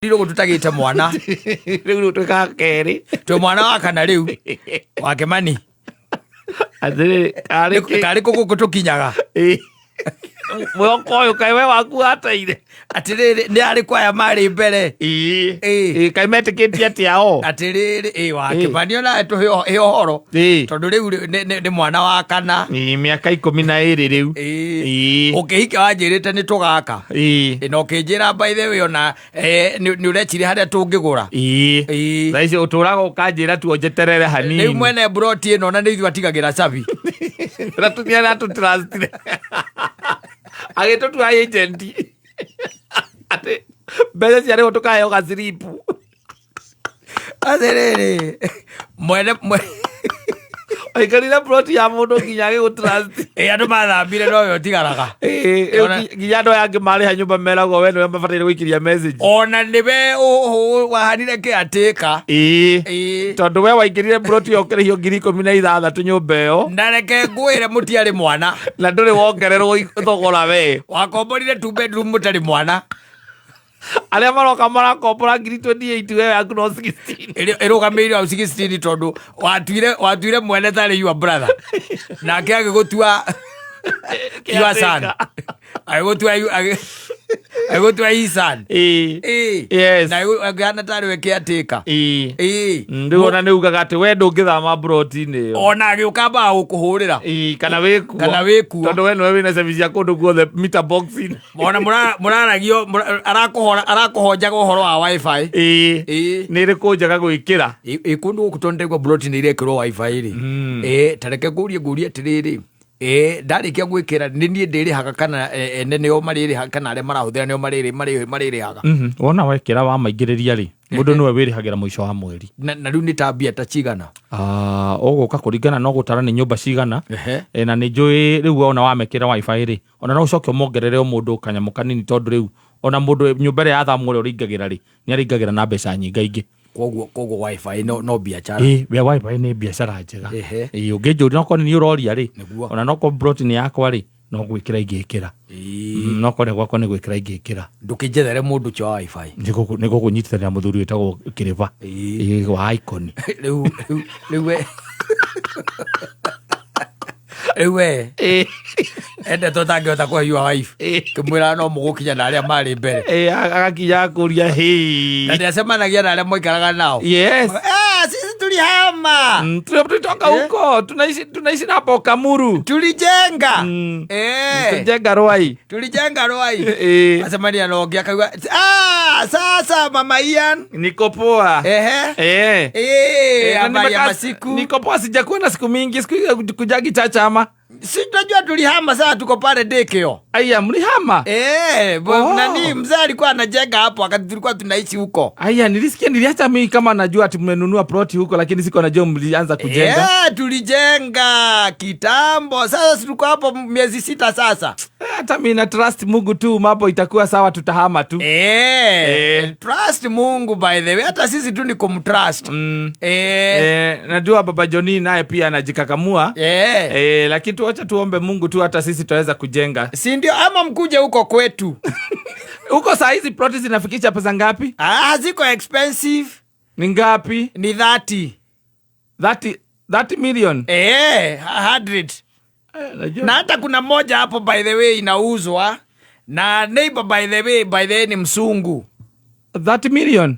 Rĩu tũtagĩte mwana. Rĩu twĩkaga kerĩ. Twĩ mwana wa kana rĩu wa Kĩmani. Atĩrĩrĩ, karĩ kĩ? Karĩ kũ gũkũ tũkinyaga? Ĩ. Mwĩhoko ũyũ kaĩ we waku wateire? Atĩrĩrĩ, nĩ arĩkũ aya marĩ mbere? Ĩĩ. Ĩĩ. Ĩĩ, kaĩ metĩkĩtie atĩa o? Atĩrĩrĩ, ĩ wa Ĩĩ. Kĩmani onawe tũhe ũhoro. Ĩĩ. Tondũ rĩu nĩ mwana wa kana. Ĩĩ, mĩaka 12 rĩu. Ĩĩ. Ĩĩ. Ũkĩhika wanjĩrĩte nĩ tũgaka. Ĩĩ. Ĩ, na ũkĩnjĩra by the way ona nĩ ũreciria harĩa tũngĩgũra. Ĩĩ. Ĩĩ. Thaa ici ũtũraga ũkanjĩra tu njeterere hanini. Rĩu mwene mburoti ĩno na nĩ ithuĩ atigagĩra cabi. Na tũtiarĩ atũtrustire. Agĩtũtua agent. Atĩ mbeca ciarĩhwo tũkaheo gaciripu. Atĩrĩrĩ, mwene Waikarire plot ya mũndũ nginya agĩgũtrust. Ĩ, andũ mathambire nowe ũtigaraga. Ĩĩ, rĩu nginya andũ aya angĩ marĩha nyũmba meragwo we nĩwe mabataire gũikĩria message. Ona nĩwe wahanire kĩatĩka. Ĩĩ. Ĩĩ. Tondũ we waingĩrire plot ĩyo ũkĩrĩhio 16,000 nyũmba ĩyo. Na reke ngwĩre mũtiarĩ mwana. Na ndũrĩ wongererwo thogora we. Wakomborire two bedroom mũtarĩ mwana. Arĩa maroka marakombora 28,000 we yaku no 16. Ĩrũgamĩrĩire hau 16 tondũ watuire mwene tarĩ your brother. Nake agĩgũtua your son. Agĩgũtua his son. Ĩĩ. Ĩĩ. Yes. Na agĩhana tarĩ we caretaker. Ĩĩ. Ĩĩ. Rĩu ona nĩ ugaga atĩ we ndũngĩthama mburoti-inĩ ĩyo. Ona agĩũka ambaga gũkũhũrĩra. Ĩĩ, kana wĩkuo. Kana wĩkuo. Tondũ we nĩwe wĩna cabi cia kũndũ guothe meter box-inĩ. Ona mũraragio, arakũhonjaga ũhoro wa wifi. Ĩĩ. Ĩĩ. Nĩ ĩrĩkũ njega gwĩkĩra? Ĩ kũndũ gũkũ tondũ ndaigua mburoti nĩ irekĩrwo wifi rĩ. Ĩ, ta reke ngũrie atĩrĩrĩ, ĩ, ndarĩkia gwĩkĩra nĩ niĩ ndĩrĩhaga kana ene nĩo marĩrĩhaga kana arĩa marahũthĩra nĩo marĩrĩhaga? Wona wekĩra wamaingĩrĩria rĩ, mũndũ nĩwe wĩrĩhagĩra mũico wa mweri. Na rĩu nĩ ta mbia ta cigana? Ũgũka kũringana no gũtara nĩ nyũmba cigana. Na nĩ njũĩ rĩu wona wamekĩra wifi rĩ, ona no ũcoke ũmongerere o mũndũ kanyamũ kanini tondũ rĩu ona mũndũ nyũmba ĩrĩa yathamwo ũrĩa ũrĩingagĩra rĩ, nĩ arĩingagĩra na mbeca nyingaingĩ. Koguo wifi no biacara. Ĩĩ, wifi nĩ biacara njega. Ĩĩ, ũngĩnjũria okorwo nĩ niĩ ũroria rĩ, ona no korwo plot nĩ yakwa rĩ, no gwĩkĩra ingĩkĩra. No korwo nĩ gwakwa nĩ gwĩkĩra ingĩkĩra. Ndũkĩnjethere mũndũ ũcio wa wifi. Nĩ gũkũnyitithanĩra mũthuri wĩtagwo Kĩrĩba. Ĩĩ, wa Icon. Rĩu we. Rĩu we. Endetwo ũtangĩhota kũhe your wife. Kĩmwĩra no mũgũkinya na arĩa marĩ mbere. Ĩĩ, agakinya akũria hĩ. Na nĩacemanagia na arĩa moikaraga nao. Yes. Sisi tulihama. Tulitoka huko, tunaishi na hapo Kamuru. Tulijenga. Tulijenga Ruai. Tulijenga Ruai. Acemania na ũngĩ akauga, sasa Mama Ian. Niko poa. Na habari ya masiku. Niko poa, sijakuwa na siku mingi, siku hizi kujagi chacha ama. Si tunajua tulihama sasa tuko pale Dekeo. Aya, mlihama? Nani mzee alikuwa anajenga hapo wakati tulikuwa tunaishi huko. Aya, nilisikia niliacha mimi kama najua ati mmenunua plot huko lakini siko najua mlianza kujenga. Tulijenga kitambo. Sasa si tuko hapo miezi 6 sasa. Hata mimi na trust Mungu tu mambo itakuwa sawa, tutahama tu. Trust Mungu by the way. Hata sisi tu ni kumtrust. Najua Baba Johnny naye pia anajikakamua. Lakini tuache tuombe Mungu tu hata sisi tutaweza kujenga. Si ndio, ama mkuje huko kwetu. Huko saa hizi plot zinafikisha pesa ngapi? Ziko expensive. Ni ngapi? Ni 30. 30 million? 100. Najua. Na hata kuna moja hapo by the way inauzwa na neighbor by the way, by the way ni msungu. 30 million?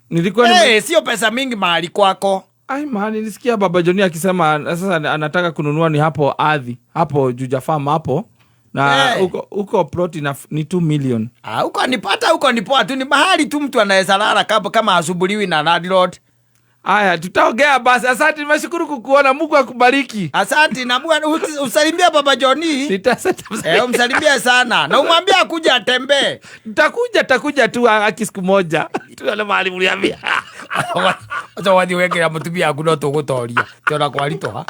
Nilikuwa nime- Sio pesa mingi mahali kwako. Ai, man, nilisikia Baba Johnny akisema sasa anataka kununua ni hapo ardhi, hapo Juja Farm hapo. Na huko plot ni 2 million. Huko nipata, huko ni poa tu, ni mahali tu mtu anaweza lala kama asubuliwi na landlord. Aya, tutaongea basi. Asante, nimeshukuru kukuona. Mungu akubariki. Asante na Mungu usalimie Baba Johnny. Umsalimie sana. Na umwambie akuje atembee. Nitakuja tu haki siku moja. Tuone mahali mliambia. Acha wathi wekera mutumia aku no tugutoria. Tiona kwaritoha.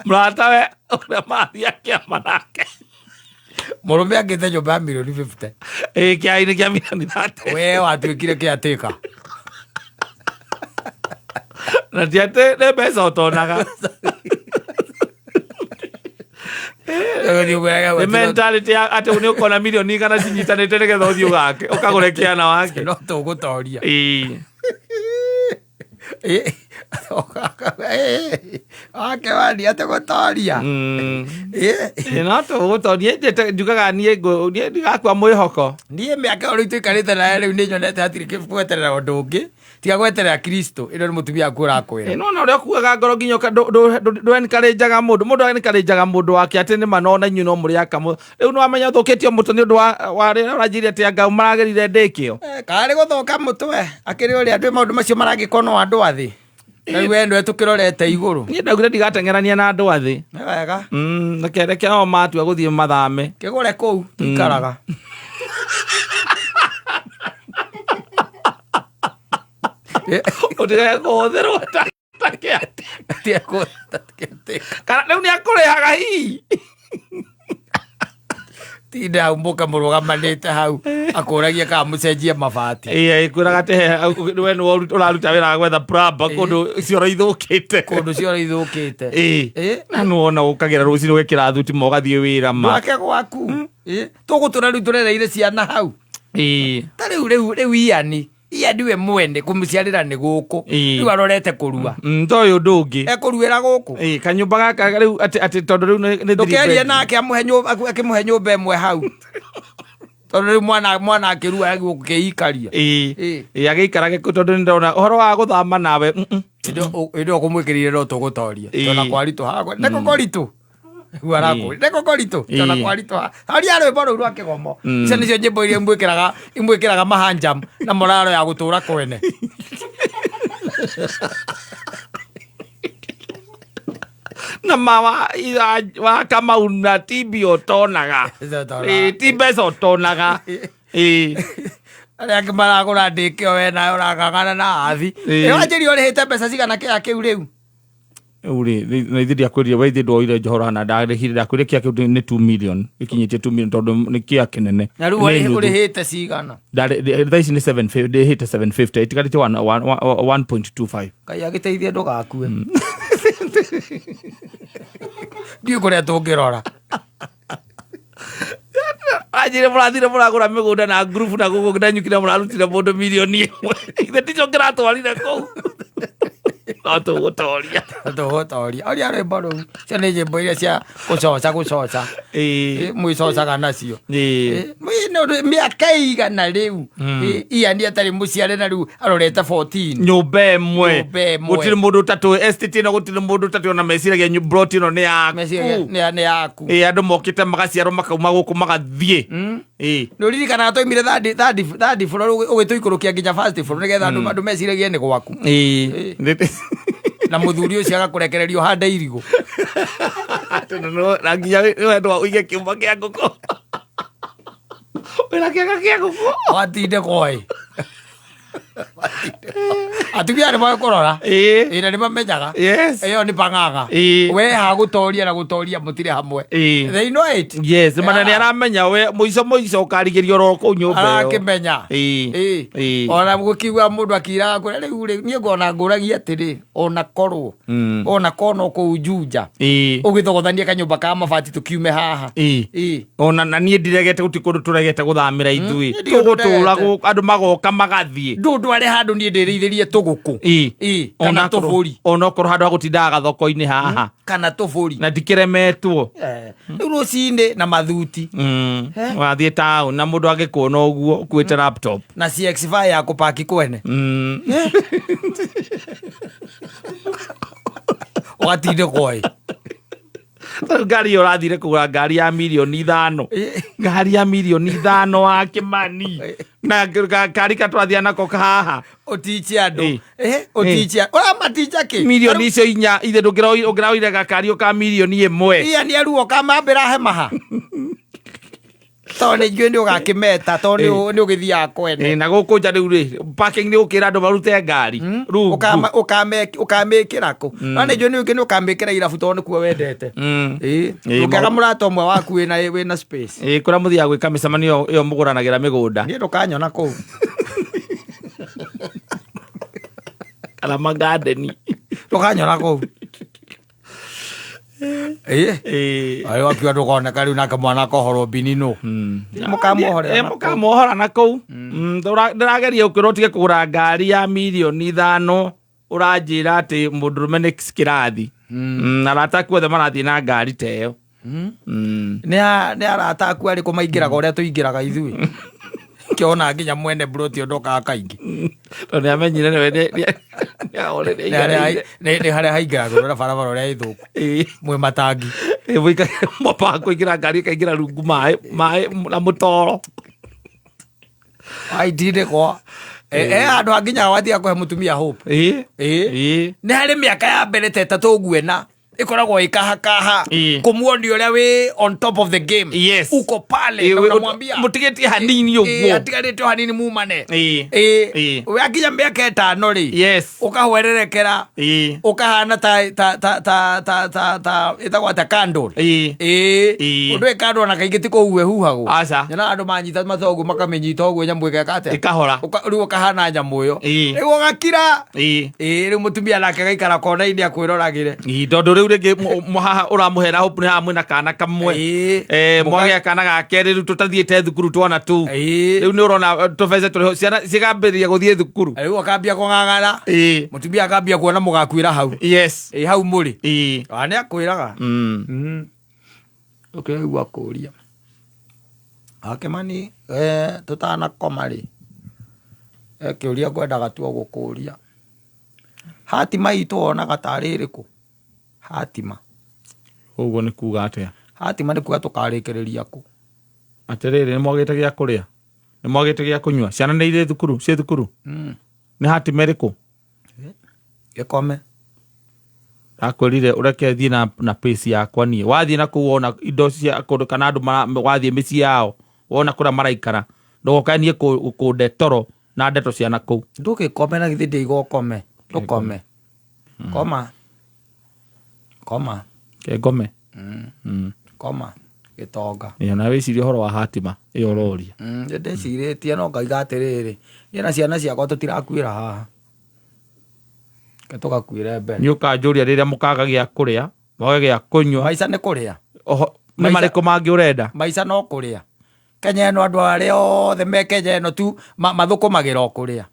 Mrata we uria mathi akiama nake. Mũrũme angĩte nyũmba ya mirioni 50. Ĩĩ, kĩainĩ kĩa mirioni 30. We watuĩkire kĩatĩka. Na ti atĩ nĩ mbeca ũtonaga. Nĩ mentality ya atĩ nĩ ũkona mirioni 100 cinyitanĩte nĩgetha ũthiĩ ũgake ũkagũre kĩana wake. No tũgũtoria. Ĩĩ. Wake wani atĩ gũtoria. Ĩĩ, no tũgũtoria. Niĩ njugaga niĩ niĩ ndigakua mwĩhoko. Niĩ mĩaka ĩyo rĩu tũikarĩte naye rĩu nĩ nyonete hatirĩ gweterera ũndũ ũngĩ tiga gweterera Kristo. Ĩno nĩ mũtumia waku ũrakwĩra. No na ũrĩa ũkuaga ngoro nginya ndũ encourage-aga mũndũ, mũndũ encourage-aga mũndũ wake atĩ nĩ ma no na inyuĩ no mũrĩ aka rĩu nĩ wamenya ũthũkĩtio mũtwe nĩ ũndũ wa rĩrĩa ũranjĩrire atĩ anga maragĩrire ndĩkĩo. Karĩ gũthũka mũtwe akĩrĩ ũrĩa andũ maũndũ macio maragĩkwo no andũ a thĩ, rĩu we nĩwe tũkĩrorete igũrũ. Niĩ ndaugire ndigateng'erania na andũ a thĩ. Nĩ wega. Reke o matua gũthiĩ mathame. Kĩgũre kũu tũikaraga. Ũtigage kũhũthĩrwo ta kĩatĩ. Kana rĩu nĩ akũrĩhaga hihi? Tinde hau mũka mũrũgamanĩte hau akũragia kana mũcenjie mabati. Ĩĩ, kwĩraga atĩ we nĩwe ũraruta wĩra wa gwetha plumber kũndũ cioro ithũkĩte. Kũndũ cioro ithũkĩte. Ĩĩ, na nĩwona ũkagĩra rũcinĩ ũgekĩra thuti ma ũgathiĩ wĩra ma. Ndwake gwaku. Tũgũtũra rĩu tũrereire ciana hau. Ta rĩu rĩu rĩu iani iani we mwene kũmũciarĩra nĩ gũkũ. Rĩu arorete kũrua. To ũyũ ũndũ ũngĩ. Ekũruĩra gũkũ. Ĩĩ, kanyũmba gaka rĩu atĩ tondũ rĩu nĩ three Ndũkerie bedroom. Nake amũhe nyũmba, akĩmũhe nyũmba ĩmwe hau tondũ rĩu mwana akĩrua agĩũkĩikaria. Ĩĩ. Ĩĩ, agĩikarage kũ tondũ nĩndona ũhoro wa gũthama nawe. Hĩndĩ ĩyo kũmwĩkĩrire no tũgũtoria. Tona kwaritũ hakwa nĩko koritũ rĩu arakũria nĩko koritũ tona kwaritũ haria rwĩmbo rũu rwa kĩgomo. Icio nĩcio nyĩmbo iria imwĩkĩraga mahanjam na moraro ya gũtũra kwene. Na ma wa Kamau na ti mbia ũtonaga. Ũtonaga. Ĩĩ, ti mbeca ũtonaga. Ĩĩ. Arĩa angĩ maragũra ndĩkĩo we nayo ũrang'ang'ana na athi. Ĩĩ wanjĩria ũrĩhĩte mbeca cigana kĩa kĩu rĩu? Rĩu rĩ, na ithuĩ ndiakwĩrire we ithuĩ ndwoire njohora na ndarĩhire, ndakwĩrire kĩa kĩu nĩ 2 million, gĩkinyĩtie 2 million tondũ nĩ kĩa kĩnene. Na rĩu Nĩ nuthu. Ũrĩhĩte cigana? Thaa ici nĩ 750, ndĩhĩte 750, ĩtigarĩte 1.25. Ngai agĩteithie ndũgakue. Ndiũĩ kũrĩa tũngĩrora. Anjĩre mũrathire mũragũra mĩgũnda na ngurubu na gũkũ na nyuki na mũrarutire mũndũ mirioni 1, ithe ticio kĩratwarire kũu, no tũgũtoria. Tũgũtoria. Oria rwĩmbo rũu. Icio nĩ nyĩmbo iria cia gũcoca gũcoca. Mwĩcocaga nacio. Mĩaka igana rĩu iani atarĩ mũciare na rĩu arorete 14. Nyũmba ĩmwe. Nyũmba ĩmwe. Gũtirĩ mũndũ ũtatũĩ estate ĩno, gũtirĩ mũndũ ũtatũĩ, ona meciragia plot ĩno nĩ yaku. Meciria nĩ yaku. Ĩĩ, andũ mokĩte magaciarwo makauma gũkũ magathiĩ. Ĩĩ. Nĩ ũririkanaga twaimire third floor ũgĩtũikũrũkia nginya first floor nĩgetha andũ meciragie nĩ gwaku. Na mũthuri ũcio agakũrekereria ũhande irigũ. Na nginya wendwa ũige kĩũmba kĩa ngũkũ, wĩna kĩaga kĩa ngũkũ. Watinde koĩ atumia nĩ moĩ kũrora. Ĩĩ, na nĩ mamenyaga ĩyo nĩ pang'ang'a. We ha gũtoria na gũtoria mũtirĩ hamwe. They know it. Yes, mana nĩ aramenya we mũico mũico ũkarigĩrio oro kũu nyũmba ĩyo. Arakĩmenya. Ona gũkiuga mũndũ akiraga kũrĩa rĩu rĩ niĩ ngona ngũragia atĩrĩ, ona korwo ona korwo no kũu Juja ũgĩthogothanie kanyũmba ka mabati tũkiume haha. Ona na niĩ ndiregete, gũtirĩ kũndũ tũregete gũthamĩra ithuĩ. Niĩ ndirĩ ũndũ Tũgũtũra ndregete. Andũ magoka magathiĩ. Ndũndware handũ niĩ ndĩrĩithĩrie tũgũkũ. Kana tũbũri. Onokorwo handũ ha gũtindaga gathoko-inĩ haha. Kana tũbũri. Na ndikĩremetwo. Rĩu rũcinĩ na mathuti. Wathiĩ taũni na mũndũ angĩkuona ũguo ũkuĩte laptop na CX5 ya kũpaki kwene ũgatinde koĩ. Rĩu ngari ĩyo ũrathire kũgũra, ngari ya mirioni 5, ngari ya mirioni 5 wa Kĩmani, na ngari ka tũrathiĩ nako haha. Ũtiche andũ. Ũtiche ũramaticha kĩ? Mirioni icio 4 ithe ndũngĩraoire gakari o ka mirioni 1. Iya nĩ aruo kamambĩra hemaha tondũ nĩ njũĩ nĩ ũgakĩmeta tondũ nĩ ũgĩthiaga kwene. Na gũkũ nja rĩu rĩ, parking nĩ gũkĩra andũ marute ngari rungu. Ũkamĩkĩra kũ? No nĩ njũĩ nĩ ũkamĩkĩra irabu tondũ nĩkuo wendete. Ũngĩaga mũrata ũmwe waku wĩna space. Ĩĩ, kũrĩa mũthiaga gwĩka mĩcemanio ĩyo mũgũranagĩra mĩgũnda. Niĩ ndũkanyona kũu. Kana magandeni. Ndũkanyona kũu. Ĩĩ. Ĩĩ. Arĩ wakiuga ndũkoneka rĩu nake mwana akohorwo mbini nũ. Mũkamuohorera Eh, na kũu. mũkamuohora na kũu Ndĩrageria gũkwĩra ũtige kũgũra ngari ya mirioni 5, ũranjĩra atĩ mũndũrũme nĩ kĩrathi. Arata aku othe marathiĩ na ngari ta ĩyo. Nĩ arata aku arĩkũ maingĩraga ũrĩa tũingĩraga ithuĩ? Kĩona nginya mwene mburoti ũyũ ndokaga kaingĩ. Tondũ nĩ amenyire nĩwe Nĩ harĩa nĩ harĩa haingĩragĩrwo na barabara ũrĩa ĩthũku. Mwĩ matangi. Mwapaga kũingĩra ngari ĩkaingĩra rungu maĩ na mũtoro. Aitindĩkwo. E handũ hanginyaga wathiaga kũhe mũtumia hope. Ĩĩ. Ĩĩ. Ĩĩ. Nĩ harĩ mĩaka ya mbere ta 3 ũguo 4 ĩkoragwo ĩkahakaha kũmuonia ũrĩa wĩ on top of the game. Uko pale na unamwambia Mũtigĩtie hanini Ĩĩ, ũguo. atigarĩte o hanini mumane. Ĩĩ. Ĩĩ. Wakinya mĩaka 5 rĩ, ũkahwererekera, ũkahana ta ta ta ta ta ta ta ĩtagwo atĩa, candle. Ĩĩ. Ĩĩ. Ũndũ ĩ candle ona kaingĩ ti kũhuhwo ĩhuhagwo. Aca. Nyonaga andũ manyita matoguo makamĩnyita ũguo nyamũ ĩgeka atĩa? Ĩkahora. Rĩu ũkahana nyamũ ĩyo. Rĩu ũgakira. Ĩĩ, rĩu mũtumia nake agaikara kona-inĩ akwĩroragĩre. Ĩĩ, tondũ rĩu rĩngĩ haha ũramũhera hope nĩ haha mwĩna kana kamwe. Ĩĩ. Mwagĩa kana ga kerĩ rĩu tũtathiĩte thukuru twana tu. Ĩĩ. Rĩu nĩ ũrona tũbeca tũrĩho ciana cigambĩrĩria gũthiĩ thukuru. Rĩu akambia kũng'ang'ana. Ĩĩ. Mũtumia akambia kuona mũgakuĩra hau. Ĩĩ, hau mũrĩ. Ĩĩ. Ona nĩ akwĩraga. Ũkĩigua kũria. Akĩmani, tũtanakoma rĩ, kĩũria ngwendaga tu o gũkũria. Hatima itũ wonaga tarĩ ĩrĩkũ? Hatima. Ũguo nĩ kuga atĩa? Hatima nĩ kuga tũkarĩkĩrĩria kũ? Atĩrĩrĩ, nĩ mwagĩte gĩa kũrĩa? Nĩ mwagĩte gĩa kũnyua? Ciana nĩ irĩ thukuru? Ciĩ thukuru? Nĩ hatima ĩrĩkũ? Gĩkome. Ndakwĩrire ũreke thiĩ na pace yakwa niĩ. Wathiĩ na kũu wona indo cia kũndũ kana andũ wathiĩ mĩciĩ yao wona kũrĩa maraikara, ndũgokae niĩ kũnde toro na ndeto cia na kũu. Ndũgĩkome na githĩ ndĩiga ũkome. Ndũkome. Koma. Koma. Ke ngome. Koma. Gĩtonga. Ĩyo na wĩcirie ũhoro wa hatima ĩyo ũroria. Nĩ ndĩcirĩtie no ngaiga atĩrĩrĩ, niĩ na ciana ciakwa tũtirakuĩra haha. Reke tũgakuĩre mbere. Nĩ ũkanjũria rĩrĩa mũkaga gĩa kũrĩa, mwage gĩa kũnyua. Maica nĩ kũrĩa. Oho, nĩ marĩkũ mangĩ ũrenda? Maica no kũrĩa. Kenya ĩno andũ arĩa othe me Kenya ĩno tu mathũkũmagĩra o kũrĩa.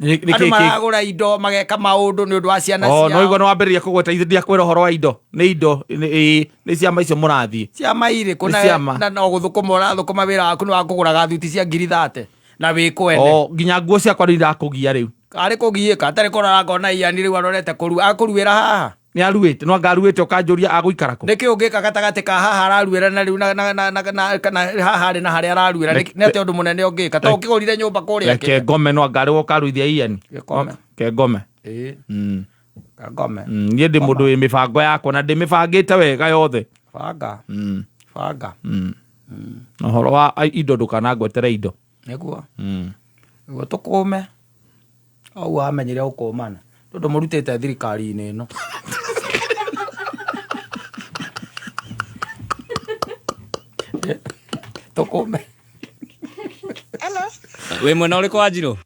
Nĩ Andũ kĩ- kĩ- maragũra indo mageka maũndũ nĩ ũndũ wa ciana Oh, no ciao. igua nĩ wambĩrĩria kũgweta ithe ndiakwĩra ũhoro wa indo. Nĩ indo, nĩ ciama icio mũrathiĩ. Ciama irĩkũ? Nĩ ciama. Na no gũthũkũma ũrathũkũma wĩra waku nĩ wa kũgũraga thuti cia ngiri 30 na wĩ kwene. Oh, nginya nguo ciakwa nĩ irakũgia rĩu. Arĩ kũgiĩka, atarĩ kũrora ngona Ian rĩu arorete kũrua, akũruĩra haha. Nĩ aruĩte, no anga aruĩte ũkanjũria agũikara kũ? Nĩkĩ ũngĩka gatagatĩ ka haha araruĩra na rĩu na haha arĩ na harĩa araruĩra? Nĩ atĩa ũndũ mũnene ũngĩka? To ũkĩgũrire nyũmba kũrĩa Reke kĩrĩa? ngome, no anga arĩ ũkaruithia Ian. Gĩkome. Reke ngome. Ĩĩ. Ngome. Niĩ ndĩ mũndũ wĩ mĩbango yakwa na ndĩmĩbangĩte wega yothe. Banga. Banga. Na ũhoro wa indo ndũkanangwetere indo. Nĩguo. Nĩguo tũkũme. Au wamenyire gũkũmana. Tondũ mũrutĩte thirikari-inĩ ĩno. Tũkũme. Hello. Wĩ mwena ũrĩkũ wa Njirũ?